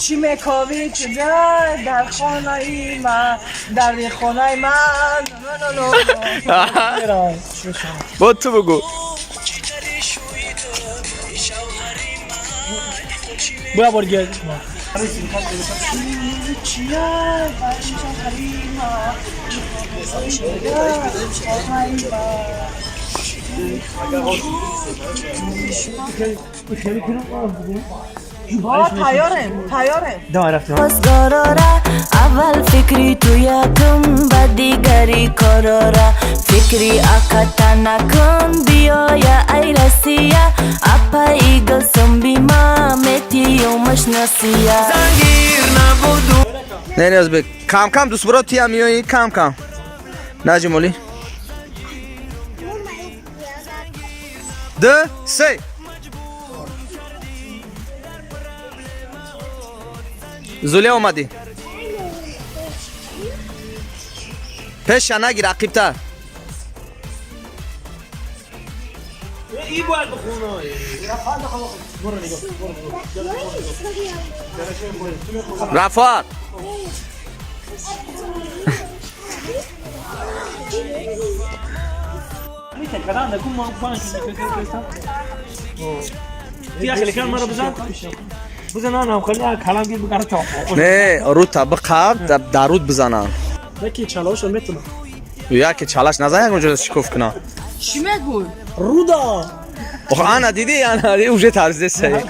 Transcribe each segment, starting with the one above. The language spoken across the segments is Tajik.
Чӣ мекобӣ дар хонаи ман, дар хонаи ман? Бо ту бугӯ. Боя бор гел. Чия шавҳари ман, хонаи ман? Тайёрем, тайёрем. Давай, рафтем. Пасгорора аввал фикри ту якум, ба дигари корора фикри аката накун. Биёя, ай Россия, апаи гулсумби ма метиёмаш насия. Не, Ниёзбек, кам кам дӯстбурод, тиям миёӣ кам кам. Наҷимолӣ. Ду, се. Зулия омадӣ. Пеша нагир, ақибтар. Ай бояд бихонай. Рафоат. Кадан да кун ма панҷ Ти хеле кан маро бизан. Бизан, анам хеле калам гир бигара то. Не, рута биқаб, дар руд бизанам. Яки чалошо метунам. Яке чалаш назан, ягон ҷо шикоф кунам. Чӣ мегӯй? Руда. Охо, ана дидӣ, ана дидӣ, уже тарзиде.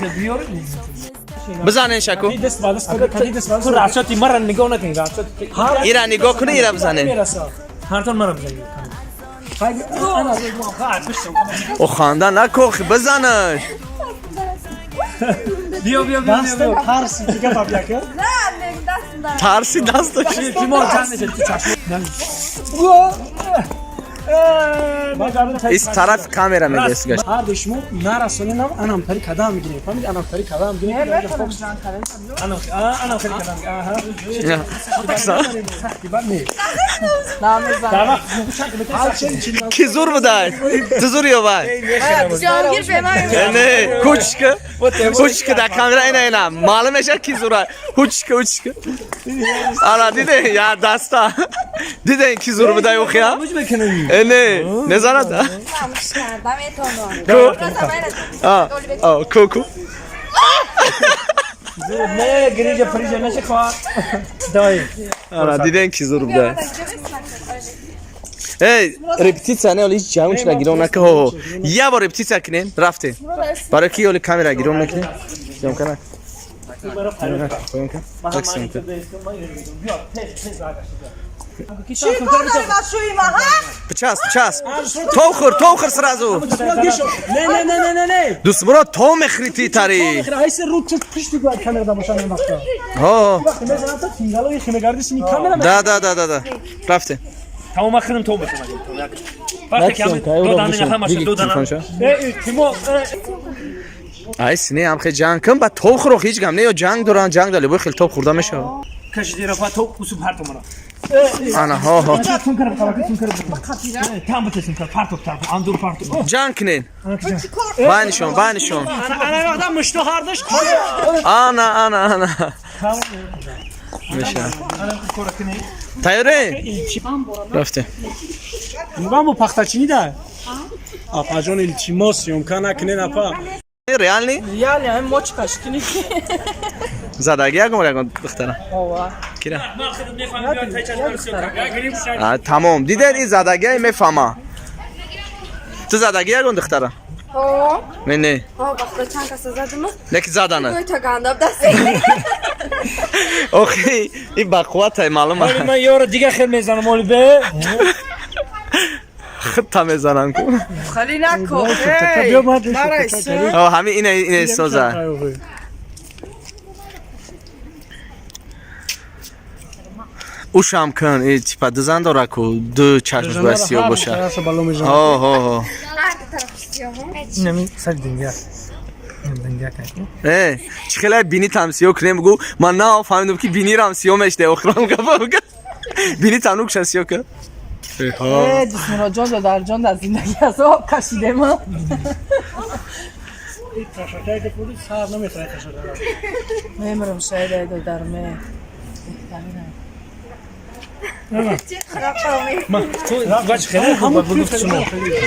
Бизанен, шаку. Даст ба даст, кади даст ба даст. Рашати мара нигоҳ накун, рашати. Ира нигоҳ кунӣ, ира бизанен. Ҳартон мара бизанен. О, ханда накохи, бизанаш. Биё, биё, биё. Дастам тарси дига бабляка. Тарси дасташ. Тимор чанд мешад ту чашм. Из тарафи камера мегес гашт. Ҳар ду шумо нарасонинам, анам тари кадам мегирем. Фаҳмид, анам тари кадам мегирем. Анам, анам хеле кадам. Аҳа. Сахти бад не. Намезанам. Дар вақт Ки зур будай? Ту зур ё вай? Ҷонгир бе ман. Не, кучка. Кучка дар камера ина ина. Маълум мешад ки зура. Кучка, кучка. Ана диде, я даста. Диде ки зур будай охия? Муҷ мекунем. Э, не, незанад. Ку? А, а, ку ку. Не, грижа прижа наше хва. Давай. Ана диден ки зур будай. Эй, репетитсия не, оли ҳеҷ ҷамъ чина гирон нака. Хо. Я бор репетитсия кунем, рафтем. Барои ки оли камера гирон мекунем? Съёмка на. Съёмка. Так, съёмка. Чӣ кор дорӣ ба шӯи ма, ҳа? Час, час. Тов хӯр, тов хӯр сразу. Не, не, не, не, не, не. Дӯстмурод, то мехӯри ти тари. Айси ру чур пишти гуад камера да бошам ин вақта. Ҳо. Вақте мезанам та тингалои химегарди сини камера. Да, да, да, да, да. Рафтем. Тамом, худам то мехонам. Вақте ки ҳам додан ҳамаша додан. Э, Тимо. Ай, сине ҳам хе ҷанг кун, ба тов хӯрох ҳеҷ гам не, ё ҷанг доран, ҷанг дали бо хел тоб хӯрда мешавад. Кашиди рафа то усуб ҳар томара. Ана, ҳо, ҳо. Там битесин кар партоф тарф андур партоф. Ҷанг кунен. Байнишон, байнишон. Ана вақта мушту ҳардаш. Ана, ана, ана. Меша. Тайёре? Рафтем. Ман бо пахтачини да. Апаҷон, илтимос, съёмка накунен, апа. Реални? Реально, ҳам моч кашкини. Задаги ягон ягон духтара. Ова. Кира? Ман худам мехоҳам биён тайчаш барсиё. А, тамом. Дидед, ин задагиай мефаҳма. Ту задаги ягон духтара? Ҳо, Не, не. ҳо, вақто чанд каса задиму, Не ки задана. гӯй та гандаб даст. Охи, ин ба қувватай маълум. Оли ман ёро дига хел мезанам оли бе. Худта мезанам ку. Хали нако. Биё, ман Нарайса. О, ҳамин ина ина соза. Ушам кун, и типа ду зан дора ку, ду чашмаш бояд сиёҳ боша. Ҳо, ҳо, ҳо. Инами сар динга. Динга кай. Э, чӣ хеле бини там сиёҳ кунем, бугу, ман на фаҳмидам ки бинирам сиёҳ мешде, охирам гапа. Бини там нукша сиёҳ кун. Э, Дӯстмурод ҷон, дар ҷон, дар зиндагӣ азоб кашидем. Мемирам шояд ай додар ме.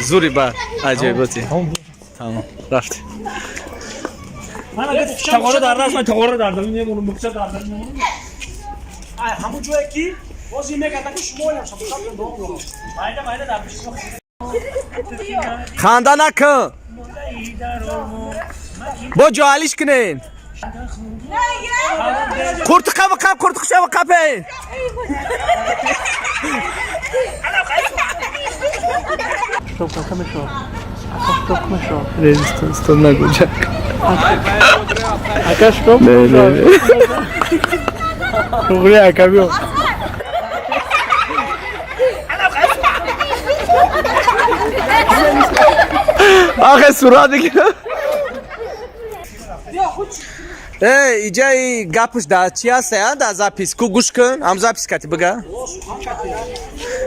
Зури бар аҷоиботи. Тамом, рафт. Тағора дар даст, ман тағора дар даст, мемонам, бухча дар даст мемонам. Ай ҳамун ҷое ки боз ин мегардад ки шумо ҳам шаб дом дорад. Майда майда дар пеши шумо. Ханда накун. Бо ҷоалиш кунен. Қуртиқа биқап, қуртиқша биқапен. Резистенс то нагуҷак. Ака шкоп? Не, не, не. Туғри ака биё. Ахе сурат бигирам. Эй, иҷаи гапш да чи ҳаст, а? Да запис ку гӯш кун, ҳам запис кати бига.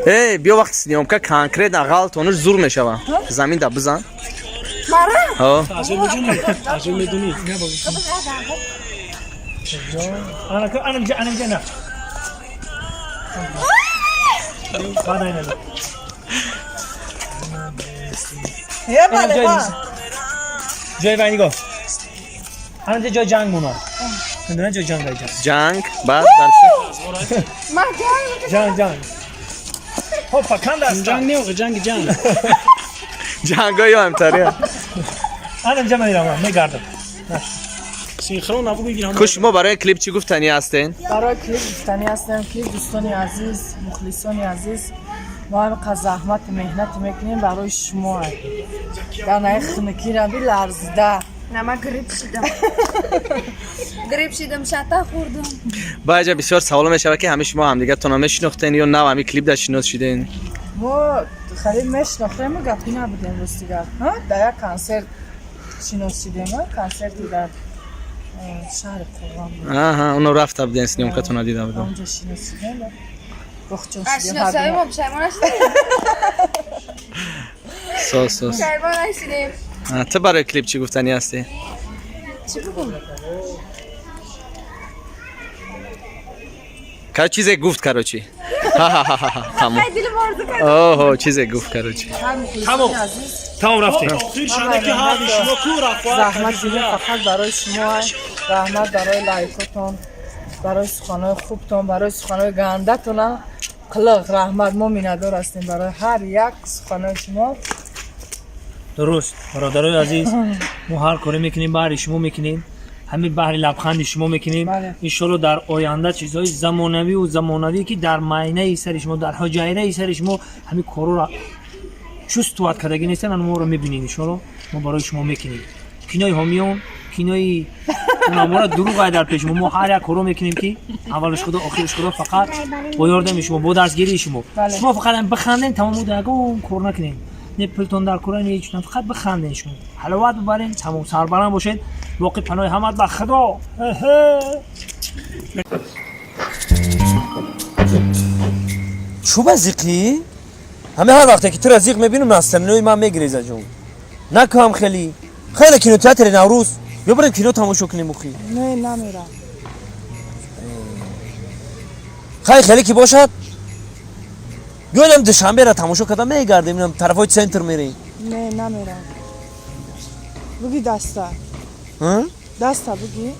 Эй, биё вақти съёмка конкретно ғалтонуш зур мешава. Замин да бизан. Мара? Ҳо. Ажо медунӣ? Ажо медунӣ? Ана анам ҷа, анам ҷа на. Баъд айна. Я бале ва. Ҷои вай нигоҳ. Анам ҷа ҷои ҷанг мона. Медонӣ ҷои ҷанг ай ҷанг. Ҷанг, баъд дарси. Ма ҷанг. Ҷанг, ҷанг. Хопа, канда аст. Ҷанг не, охи ҷанги ҷанг. Ҷангои ҳамтари. Анам ҷа мерам, мегардам. Синхрон набуд мегирам. Ку шумо барои клип чӣ гуфтанӣ ҳастен? Барои клип гуфтанӣ ҳастем ки дӯстони азиз, мухлисони азиз, мо ҳамин заҳмати меҳнат мекунем барои шумо. Дар наи хунукира биларзида. На ма грипп шидам. Грипп шидам, шата хӯрдам. Баъҷа бисёр савол мешавад ки ҳамин шумо ҳамдигаратонро мешинохтен ё нав ҳамин клип дар шинос шиден? Мо хеле мешинохтем, гапӣ набудем рости гап. Дар як консерт шинос шидем, консерти дар шаҳри Қурғон буд. Аҳа, оно рафта буден, съёмкатонро дида будам. Онҷо шинос шидем. Рухчон А шидем. шиносои мо пушаймон нашидем? Сос, сос. Пушаймон нашидем. Ту барои клип чӣ гуфтанӣ ҳастӣ? Чӣ бигӯм? Короче, чизе гуфт, короче. Ха-ха-ха-ха. Тамом. Ай дилам орзу кард. Оҳо, чизе гуфт, короче. Тамом. Тамом рафтем. Охир шуда ки ҳар шумо ку рафт. Заҳмат дидем фақат барои шумо. Раҳмат барои лайкотон, барои суханҳои хубтон, барои суханҳои гандатона. Қилиқ раҳмат, мо миннатдор ҳастем барои ҳар як суханҳои шумо. Дуруст, бародарои азиз, мо ҳар коре мекунем баҳри шумо мекунем, ҳамин баҳри лабханди шумо мекунем. Бале. Иншолло дар оянда чизҳои замонавию замонавӣ ки дар майнаи сари шумо, дар ҳуҷайраи сари шумо ҳамин корро чуст туват кардагӣ нестем, ан моро мебинед. Иншолло мо барои шумо мекунем. Кинои ҳомиён, кинои унамора дурӯғ ай дар пеши мо. Мо ҳар як коро мекунем ки аввалаш худо, охираш худо, фақат бо ёрдами шумо, бо дастгирии шумо. Бале. Шумо фақат ҳам биханден, тамом, мо ягон кор накунем. Не пултон дар кора, не ҳеч, фақат биханден шумо. Ҳаловат бибарен, тамом, сарбаланд бошед. Боқӣ паноҳи ҳамат ба худо. Эҳе. Чӯба зиқӣ? Ҳаме ҳар вақте ки тура зиқ мебинам, настроение ман мегиреза ҷон. Накам хеле. Хеле кинотеатри Наврӯз. Биё барем кино тамошо кунем ухи. Не, намерам. Хай хеле ки бошад. Биёдам Душанбера тамошо карда мегардем, инам тарафҳои центр мерем. Не, намерам. Буги даста. Ҳм? Даста буги.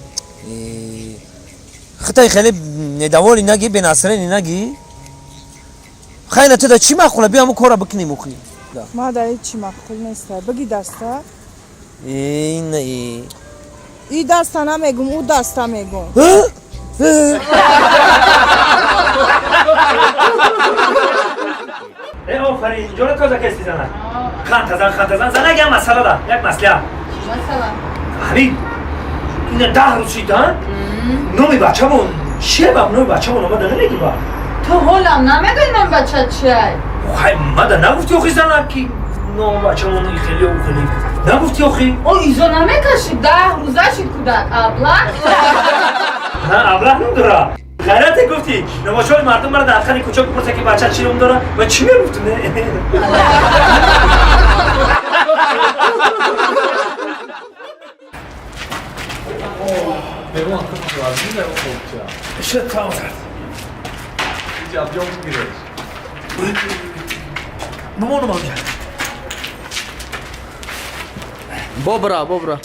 Хитай хеле недовольный наги, бенастроение наги. Хай на туда чӣ маъқула? Биё ҳамун корро бикунем ухи. Ма дар ҳеҷ чӣ маъқул неста. Буги даста. Ин э. И даста намегум, ӯ даста мегум. Ҳа? Ҳа? Э, офарин, ҷоро тоза кести занак. Хантазан, хантазан, занак як масъала да, як маслиҳат. Масалан. Ҳамин ина 10 рӯз шид, а? Номи бачамон чие ба номи бачамон омада намегӣ ба? Ту ҳолам намедонӣ ман бача чиай. Хай мада нагуфти охи занак ки номи бачамон и хеле ӯ хеле. Нагуфти охи? О изо намекашид, 10 рӯза шид кӯдак. Аблаҳ. Ҳа, аблаҳ ном дора. Ғайрате гуфтӣ. Намошои мардум мара дар хари кӯча бипурса ки бача чӣ ном дора? Ва чӣ мегуфтум? Шуд, тамом кард. Бимонам онҷа. Бобра, бобра.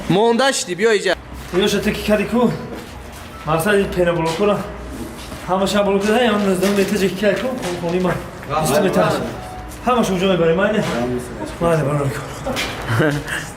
Монда шидӣ, биё иҷа. Ёша, ту ки кади ку, мақсад ин пеноблокура ҳамаша блок ҳай, ҳам 19 метр ки кай ку, хони ман 20 метр, ҳамаша уҷо мебарем. Майне, майне, барори кор.